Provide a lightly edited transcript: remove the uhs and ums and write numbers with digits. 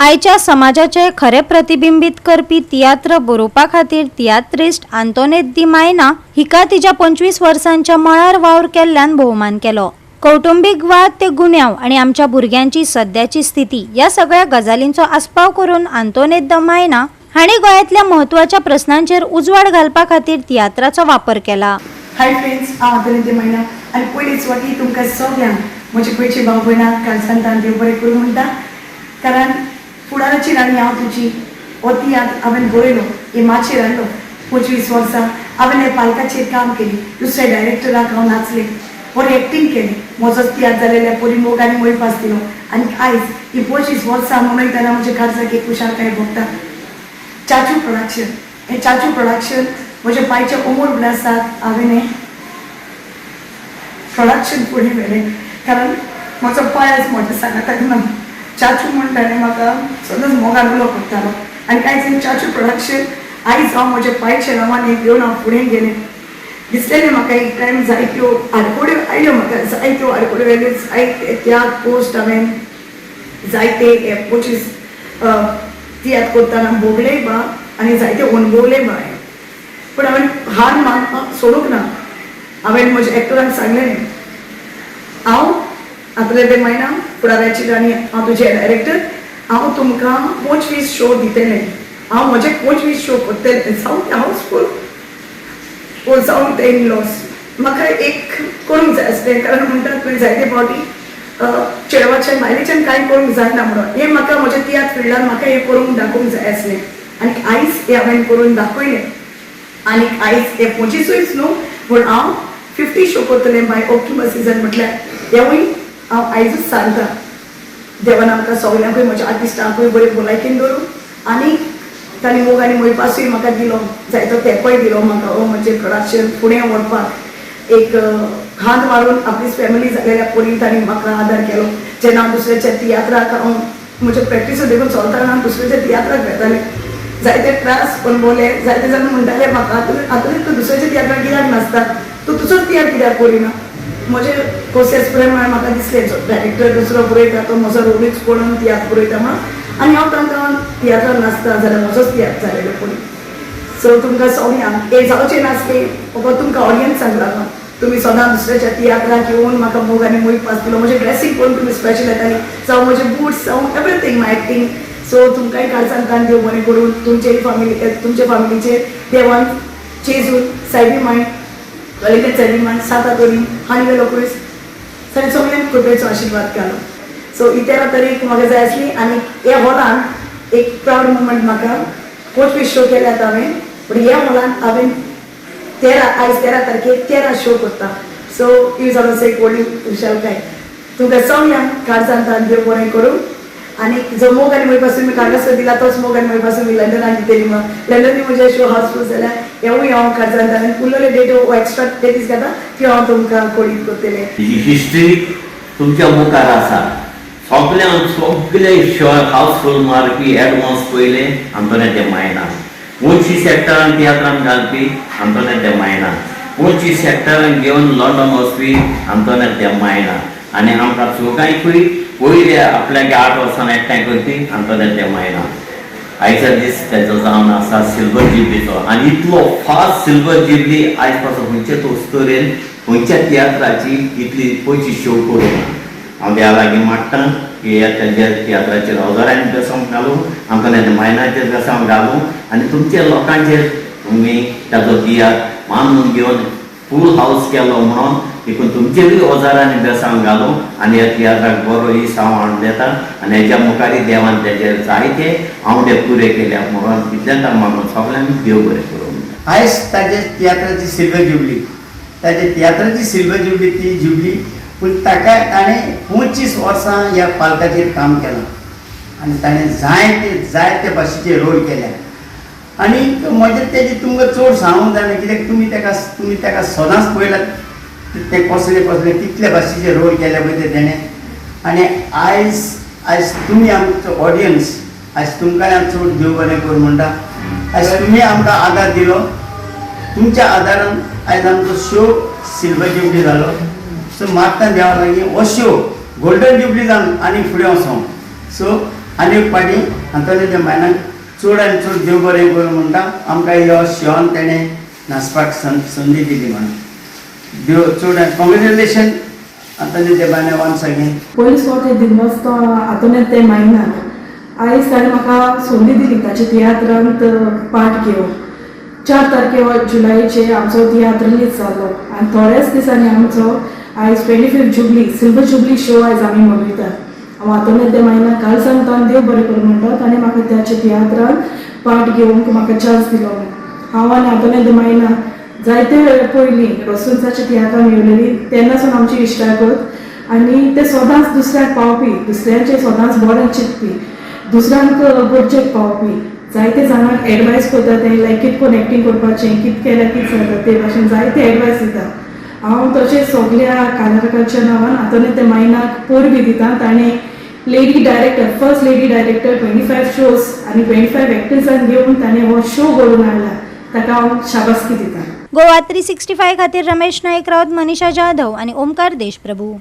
आयच्या समाजाचे खरें प्रतिबिंबीत करपी तियात्र बरोवपा खातीर तियात्रिस्ट आंतोनेत दी मायना हिका तिच्या 25 वर्सांच्या मळार वावर केल्ल्यान भोवमान केलो. कौटुंबीक वाद ते गुन्यांव आनी आमच्या भुरग्यांची सद्याची स्थिती ह्या सगळ्या गजालींचो आस्पाव करून आंतोनेत the मायना हांणी गोंयांतल्या म्हत्वाच्या प्रस्नांचेर उजवाड घालपा खातीर तियात्राचो वापर केला. हाय फ्रेंड्स, हांव आंतोनी दे मायना आनी पयलीच वाटी तुमकां सगळ्यांक, म्हजे गोंयचे भाव भयणांक कालसान देव बरें करूं म्हणटा, कारण फुडाराची राणी हांव तुजी हो तियात्र हांवें बरयलो, हे माचयेर हाडलो. 25 वर्सां हांवें ह्या पालकाचेर काम केली. दुसऱ्या डायरेक्टराक हांव नाचलें, बरी एक्टींग केली. म्हजोच तियात्र जालेल्या परी मोग आनी मोयपास दिलो आनी आयज ही 25 वर्सां मनयतना म्हज्या काळजाक एक खुशालकाय भोगता. चाचू प्रोडक्शन, हें चाचू प्रोडक्शन म्हज्या पायच्या अमोल ब्लासाक हांवें हें प्रोडक्शन फुडें व्हेलें, कारण म्हजो पाय आयज म्हज्या सांगाताक ना. चाचू म्हूण ताणें म्हाका सदांच मोगान उलो करतालो आनी कांय चाचू प्रोडक्शन आयज हांव म्हज्या पायच्या नांवान एक घेवन हांव फुडें गेलें. दिसलेलें म्हाका एक टायम जायत्यो आडकोड्यो आयल्यो म्हाका, जायत्यो आडकोड्यो आयल्यो, जायते त्याग पोस्ट हांवें, जायते हे 25 तियात्र करतना भोगले बा आनी जायते अणभवले बा. पूण हांवें हार मान सोडूंक ना. हांवें म्हज्या एक्टरांक सांगलें, हांव आंतोनेत दे मायना, फुडाराची राणी हांव तुजें डायरेक्टर, हांव तुमकां 25 शो दितलें, हांव म्हजे 25 शो करतलें, जावं तें हावसफूल ओ जावं तें इन लॉस. म्हाका एक करूंक जाय आसलें, कारण म्हणटात तुवें जायते फावटी चेडवाच्यान बायलेच्यान कांय करूंक जायना म्हणून. हें म्हाका म्हज्या तियात्र फिल्डान म्हाका हें करूंक दाखोवंक जाय आसलें आनी आयज हें हांवें करून दाखयलें. आनी आयज हे 25ूच न्हू, पूण हांव 50 शो करतलें बाय ऑक्टोबर सिजन. म्हटल्यार हेंवूय हांव आयजूच सांगता, देवान आमकां सगल्यांकूय, म्हज्या आर्टिस्टांकूय बरें भलायकेन दवरूं आनी तांणी मोग आनी मोयपासूय म्हाका दिलो, जायतो तेंकोय दिलो म्हाका. हो म्हजें प्रोडक्शन फुडें व्हरपाक एक हात मारून आपलीच फॅमिली जालेल्या परी तांणी म्हाका आदार केलो. जेन्ना हांव दुसऱ्याच्या तियात्राक, हांव म्हज्या प्रॅक्टिसूय देखून चलतना हांव दुसऱ्याच्या तियात्राक वेतालें, जायते त्रास अणभवले. जायते जाण म्हणटाले म्हाका, आतां तूं दुसऱ्याच्या तियात्राक कित्याक नाचता, तूं तुजोच तियात्र कित्याक करिना? म्हजे कोर्सेस प्रमाणे म्हाका दिसलें, जो डायरेक्टर दुसरो बरयता तो म्हजो रोलूच पळोवन तियात्र बरयता म्हणून आनी हांव तांकां तियात्रार नाचता जाल्यार म्हजोच तियात्र जालेलो पळय. सो तुमकां सगळ्यांक हें जावचें नासलें, फकत तुमकां ऑडियन्सांक लागून. तुमी सदां दुसऱ्याच्या तियात्राक येवन म्हाका मोग आनी मोयपास दिलो. म्हजें ड्रेसींग पळोवन तुमी स्पेशल येताली, जावं म्हजे बुट्स, जावं एवरीथींग, माय एक्टींग. सो तुमकांय काळजान तान देव बरें करून, तुमचे फामिली, तुमच्या फॅमिलीचेर देवान चेजून सायबी माय, वेलिंगटन सायबी माय, सात आतोनी, हानी क्रुज सगळे सगळ्यांक कृपेचो आशिर्वाद घालो. सो ही 13 तारीख म्हाका जाय आसली आनी ह्या हॉलान एक प्रावड मुमेंट म्हाका. 25 शो केल्यात हांवें, पूण ह्या हॉलान हांवें 13, आयज 13 तारखेर 13 शो करता. सो ही जावन आसा एक व्हडली खुशालकाय. तुमकां सगळ्यांक काळजान तान देव बरें करूं. आनी जो मोग आनी मोयपासून मी काडलासो दिला, तोच मोग आनी मोयपासून मी लंडनाक दितली. मग लंडनूय म्हजे शो हाउसफूल जाल्यार हेवूय हांव काळजान तान उरलेले डेट एक्स्ट्रा डेटीस घेता, त्यो हांव तुमकां कळीत करतलें. ही हिस्ट्री तुमच्या मुखार आसा. सगल्यांक सगळे शो हाऊसफुल मारपी एडवान्स पयले आंतोनेत दे मायना. 25 एक्टरांक तियात्रान घालपी आंतोनेत दे मायना. 25 एक्टरांक घेवन लंडन वचपी आंतोनेत दे मायना. आनी आमकां चौगांयकूय पयले आपल्याक 8 वर्सां एकठांय करपी आंतोनेत दे मायना. आयचा दीस तेजो जावन आसा सिल्वर जुबलीचो आनी इतलो फास्ट सिल्वर जुबली आयज पासून खंयच्याच अस्तुरेन खंयच्या तियात्राची इतली 25 शो करूंक ना. हांव देवा लागीं मागता की ह्या तेज्या तियात्राचेर हजारांनी बेसांव घालूं, आमकां मायनाचेर बेसांव घालूं आनी तुमच्या लोकांचेर तुमी ताजो तियात्र मानून घेवन फूल हावस केलो म्हणून देखून तुमचेरूय हजारांनी बेसांव घालूं आनी ह्या तियात्राक बरो इसांव हाडून दिता. आनी हेज्या मुखारय देवान तेजेर जायते आंवडे पुरे केल्या म्हणून इतलेंच हांव मागून सगल्यांक देव बरें करूं. आयज ताजे तियात्राची सिल्वर जुबली, ताजे तियात्राची सिल्वर जुबली ती जुबली, पूण ताका ताणें 25 वर्सां ह्या पालकाचेर काम केलां आनी ताणें जायते जायते भाशेचे रोल केल्या. आनी म्हजें तेजें तुमकां चड सांगूंक जायना, कित्याक तुमी ताका सदांच पळयलात ते कसले कसले कितले भाशेचे रोल केले पळय ते तेणें. आनी आयज तुमी आमचो ऑडियन्स, आयज तुमकांय हांव चड देव बरें करूं म्हणटा. आयज तुमी आमकां आदार दिलो, तुमच्या आदारान आयज आमचो शो सिल्वर जुबली जालो. सो मागता देवा लागीं हो शो गोल्डन जुबली जावन आनी फुडें वचों. सो आनी एक पाटी आंतोनी दे मायनाक चड आनी चड देव बरें करूं म्हणटा, आमकां ह्यो शोन तेणें नाचपाक संदी दिली म्हणून देव चड. कॉंग्रेच्युलेशन आंतोनी दे मायना वन्स अगेन. पयलीं फावट हे दिनवासता आंतोनेत दे मायनाक. आयज ताणें म्हाका संदी दिली ताच्या तियात्रांत पार्ट घेवन. 4 तारखे जुलयाचे आमचो तियात्र रिलीज जालो आनी थोड्याच दिसांनी आमचो आयज 25th jubilee, silver jubilee show आयज आमी मनयतात. हांव आंतोनेत दे मायनाक कालसान तान देव बरें करूं म्हणटा, ताणें म्हाका त्याच्या तियात्रांत पार्ट घेवंक म्हाका चान्स दिलो म्हूण. हांव आनी आंतोनेत दे मायना जायते वेळ पयलीं रोसुन्साच्या तियात्रान येवलेली, तेन्नासून आमची इश्टागत. आनी ते सदांच दुसऱ्याक पावपी, दुसऱ्यांचें सदांच बरें चिंतपी, दुसऱ्यांक गरजेक पावपी, जायते जाणांक एडवायस करता ते, लायक कित कोन्न एक्टींग करपाचें, कित केल्यार कित जाता ते भाशेन जायते एडवायस दिता. हांव तशें सगल्या कालाकाराच्या नांवान आंतोनेत दे मायनाक परबीं दिता. ताणें lady director, first lady director, 25 shows आनी 25 एक्टर्सान घेवन ताणें हो शो घडोवन हाडला. ताका हांव शाबासकी दिता. गोवा 365 खातीर रमेश नाईक राऊत, मनीषा जाधव आणि ओमकार देशप्रभू.